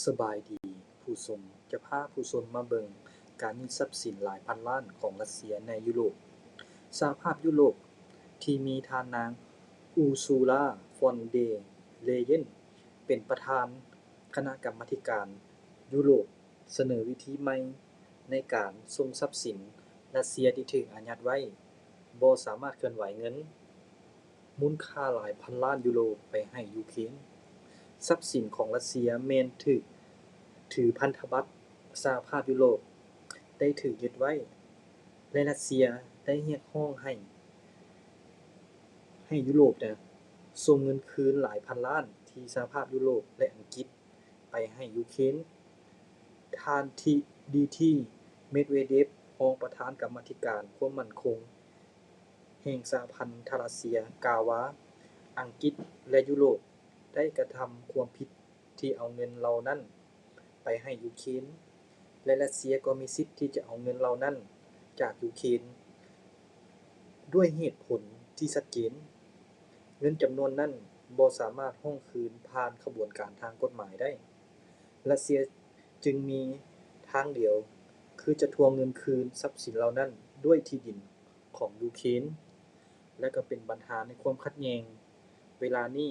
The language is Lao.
ສະບາຍດີຜູ້ຊົມ, ຈະພາຜູ້ຊົມມາເບິ່ງການຍຶດຊັບສິນຫຼາຍພັນລ້ານຂອງຣັດເຊຍໃນຢູໂຣບ. ສະຫະພາບຢູໂຣບທີ່ມີທ່ານນາງ ອູຊູລາ ຟອນເດເລເຢັນ ເປັນປະທານຄະນະກຳມາທິການຢູໂຣບ ສະເໜີວິທີໃໝ່ໃນການສົ່ງຊັບສິນຣັດເຊຍທີ່ຖືກອາຍັດໄວ້, ບໍ່ສາມາດເຄື່ອນໄຫວເງິນ ມູນຄ່າຫຼາຍພັນລ້ານຢູໂຣໄປໃຫ້ຢູເຄນ. ຊັບສິນຂອງຣັດເຊຍແມ່ນຖືກຖືພັນທະບັດສະຫະພາບຢູໂຣບໄດ້ຖືກຍຶດໄວ້ ແລະ ຣັດເຊຍໄດ້ຮຽກຮ້ອງໃຫ້ ໃຫ້ຢູໂຣບນະ ສົ່ງເງິນຄືນຫຼາຍພັນລ້ານທີ່ສະຫະພາບຢູໂຣບ ແລະ ອັງກິດໄປໃຫ້ຢູເຄນ. ທ່ານ ດີທີ ເມດເວເດຟ ຮອງປະທານກຳມາທິການຄວາມໝັ້ນຄົງ ແຫ່ງສະຫະພັນທະຣັດເຊຍ ກ່າວວ່າ ອັງກິດ ແລະ ຢູໂຣບ ໄດ້ກະທຳຄວາມຜິດທີ່ເອົາເງິນເຫຼົ່ານັ້ນໄປໃຫ້ຢູເຄນ ແລະ ຣັດເຊຍກໍມີສິດທີ່ຈະເອົາເງິນເຫຼົ່ານັ້ນຈາກຢູເຄນດ້ວຍເຫດຜົນທີ່ຊັດເຈນ. ເງິນຈຳນວນນັ້ນບໍ່ສາມາດຮ້ອງຄືນຜ່ານຂະບວນການທາງກົດໝາຍໄດ້. ຣັດເຊຍຈຶ່ງມີທາງດຽວ ຄືຈະທວງເງິນຄືນຊັບສິນເຫຼົ່ານັ້ນດ້ວຍທີ່ດິນຂອງຢູເຄນ ແລະ ກໍເປັນບັນຫາໃນຄວາມຂັດແຍ່ງເວລານີ້